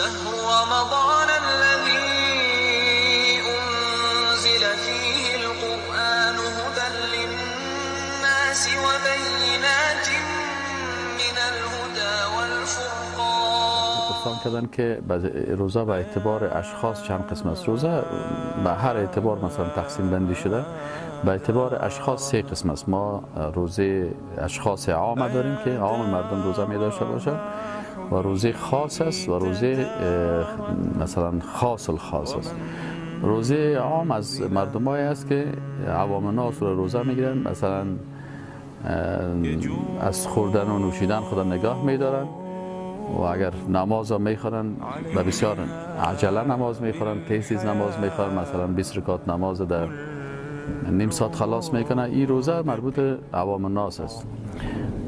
شهر رمضان الذي أنزل فيه القرآن هدى للناس وبينات من الهدى والفرقان. پرسان کردن که روزه به اعتبار اشخاص چند قسم است. روزه به هر اعتبار مثلا تقسیم بندی شده. به اعتبار اشخاص سه قسم است. ما روزه اشخاص عام داریم که عام مردم روزه می داشته باشند، و روزه خاص است و روزه مثلا خاص الخاص است. روزه عام از مردمایی است که عوام الناس رو روزه میگیرن، مثلا از خوردن و نوشیدن خود نگاه میدارن و اگر نماز هم میخورن و بسیار عجله نماز میخورن، تیز نماز میخورن، مثلا 20 رکعت نماز در نیم ساعت خلاص میکنه. این روزه مربوط عوام الناس است.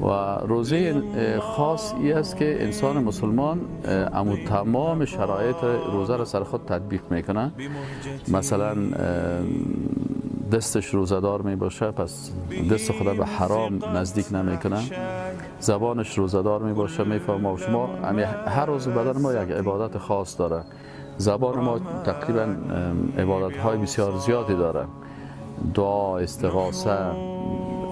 و روزه خاص ای است که انسان مسلمان امو تمام شرایط روزه را سر خود تطبیق میکنه. مثلا دستش روزه‌دار می باشه، پس دست خود به حرام نزدیک نمیکنه. زبانش روزه‌دار می باشه، میفهمه شما هر روز بدن ما یک عبادت خاص داره. زبان ما تقریبا عبادت های بسیار زیادی داره، دعا، استغاثه،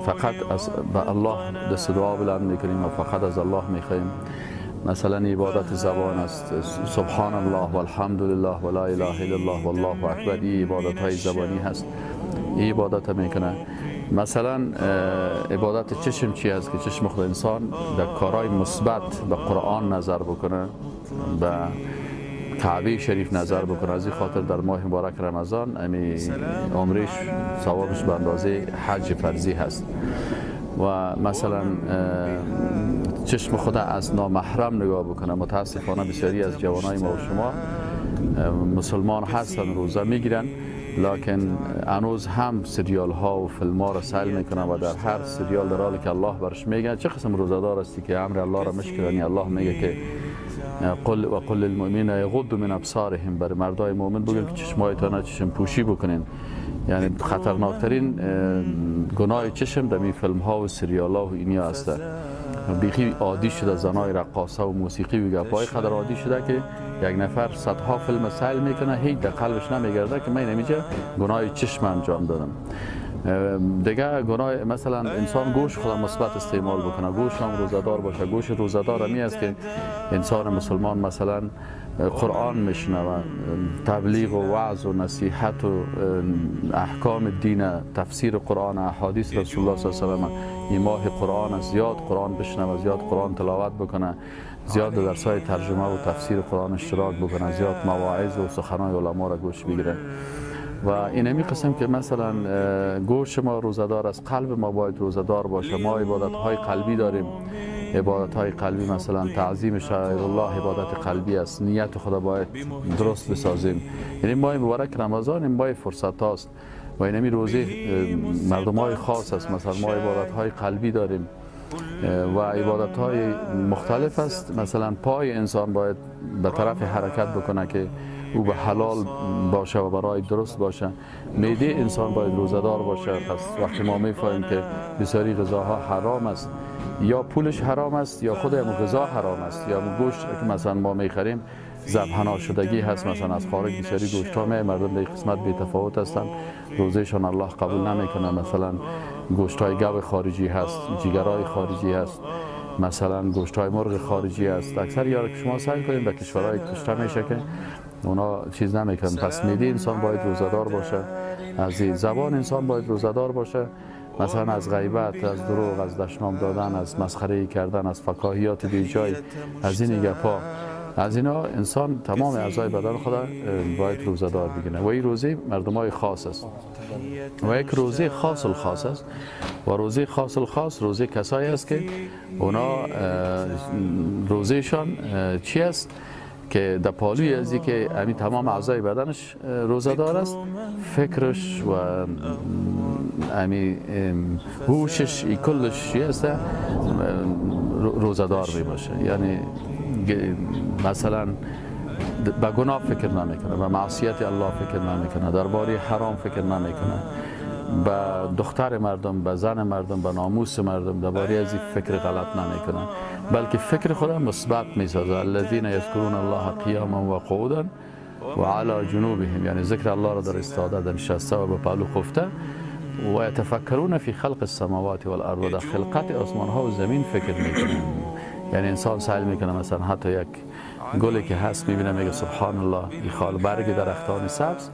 فقط از به الله دست دعا بلند میکنیم و فقط از الله میخواییم. مثلا عبادت زبان است، سبحان الله و الحمد لله و لا اله الا الله والله اکبر، این عبادت های زبانی هست، این عبادت میکنه. مثلا عبادت چشم چی است که چشم خود انسان در کارهای مثبت به قرآن نظر بکنه، به کعبه شریف نظر بکنه. از این خاطر در ماه مبارک رمضان امی عمرش ثوابش به اندازه حج فرضی هست. و مثلا چشم خود از نامحرم نگاه بکنه. متاسفانه بسیاری از جوانای ما و شما مسلمان هستن، روزه میگیرن، لکن هنوز هم سریال ها و فیلم ها را سیل میکنن و در هر سریال در حالی که الله برش میگه چه قسم روزه دار هستی که امر الله را مشکلانی، الله میگه که قل و قل للمؤمنین یغضوا من ابصارهم، بر مردای مؤمن بگن که چشمایتان چشم پوشی بکنین. یعنی خطرناکترین گناه چشم در این فیلم ها و سریال ها و اینیا هست. بیخی عادی شده زنای رقاصه و موسیقی و گپای قدر عادی شده که یک نفر صدها فیلم سیل میکنه، هیچ در قلبش نمیگرده که من نمیجه گناه چشم انجام دادم. دیگه گناه مثلا انسان گوش خود مثبت استعمال بکنه، گوش هم روزه‌دار باشه. گوش روزه‌دار همی است که انسان مسلمان مثلا قرآن میشنوه، تبلیغ و وعظ و نصیحت و احکام دین، تفسیر قرآن، احادیث رسول الله صلی الله علیه و سلم. این ماه قرآن است، زیاد قرآن بشنوه، زیاد قرآن تلاوت بکنه، زیاد درس‌های ترجمه و تفسیر قرآن اشتراک بکنه، زیاد مواعظ و سخنان علما را گوش بگیره. و اینمی قسم که مثلا گوش ما روزه‌دار است، قلب ما باید روزه‌دار باشه. ما عبادت‌های قلبی داریم. عبادت‌های قلبی مثلا تعظیم شعائر الله عبادت قلبی است. نیت خدا باید درست بسازیم. یعنی ماه مبارک رمضان این ماه فرصت هاست و اینمی روزه مردم‌های خاص است. مثلا ما عبادت‌های قلبی داریم و عبادت‌های مختلف است. مثلا پای انسان باید به طرف حرکت بکنه که او به حلال باشه و برای درست باشه. معده انسان باید روزه‌دار باشه. پس وقتی ما میفهمیم که بسیاری غذاها حرام است، یا پولش حرام است، یا خود هم غذا حرام است، یا گوشت که مثلا ما میخریم ذبح ناشدگی هست، مثلا از خارج بسیاری گوشت ها می مردم در قسمت بی تفاوت هستند، روزهشان الله قبول نمیکنه. مثلا گوشت های گاو خارجی هست، جگرهای خارجی هست، مثلا گوشت های مرغ خارجی هست. اکثر یار که شما سعی کنید در کشورهای کشته میشه که اونا چیز نمیکنن. پس معده انسان باید روزه‌دار باشه، از زبان انسان باید روزه‌دار باشه، مثلا از غیبت، از دروغ، از دشنام دادن، از مسخره کردن، از فکاهیات بیجای، از این گپا، از اینا انسان تمام اعضای بدن خود باید روزه‌دار بگیره. و این روزه مردمای خاص است و یک روزه خاص الخاص است. و روزه خاص الخاص روزه کسایی است که اونا روزهشان چی است که در پالوی از که همین تمام اعضای بدنش روزه‌دار است، فکرش و همین هوشش کلش چی است روزه‌دار می باشه. یعنی مثلا به گناه فکر نمیکنه، به معصیت الله فکر نمیکنه، درباره حرام فکر نمیکنه، به دختر مردم، به زن مردم، به ناموس مردم درباره از این فکر غلط نمیکنن، بلکه فکر خود مثبت میسازه. الذین یذکرون الله قیاما و قعودا و علی جنوبهم، یعنی ذکر الله را در استاده، در نشسته و به پهلو خفته، و یتفکرون فی خلق السماوات والارض، و در خلقت آسمان ها و زمین فکر میکنن. یعنی انسان سعی میکنه مثلا حتی یک گلی که هست میبینه میگه سبحان الله، این خال برگ درختان سبز.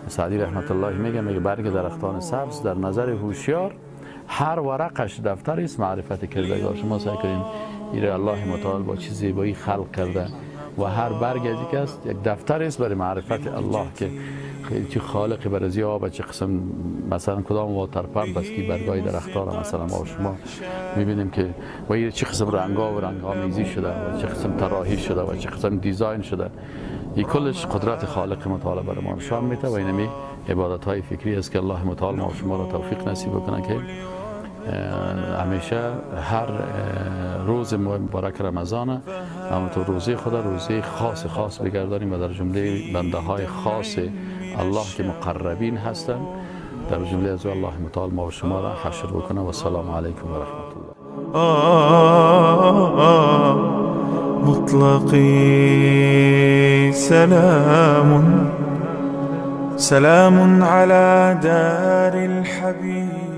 سعدی رحمت الله میگه برگ درختان سبز در نظر هوشیار هر ورقش دفتر است معرفت کردگار. شما سعی کنین این الله متعال با چیز زیبایی خلق کرده و هر برگ از یک است یک دفتر است برای معرفت الله که چه خالقی بر از آب چه قسم مثلا کدام واتر پمپ است که برگای درختان مثلا ما شما میبینیم که و این چه قسم رنگا و رنگ آمیزی شده و چه قسم طراحی شده و چه قسم دیزاین شده. این کلش قدرت خالق متعال بر ما نشان میده و اینمی عبادت های فکری است که الله متعال ما شما را توفیق نصیب بکنه که همیشه هر روز مبارک رمضان همونطور روزه خدا روزه خاص خاص بگردانیم و در جمله بنده های خاص الله که مقربین هستند در جمله از الله متعال ما و شما را حشر بکنه. و سلام علیکم و رحمت الله. مطلقي سلام سلام على دار الحبيب.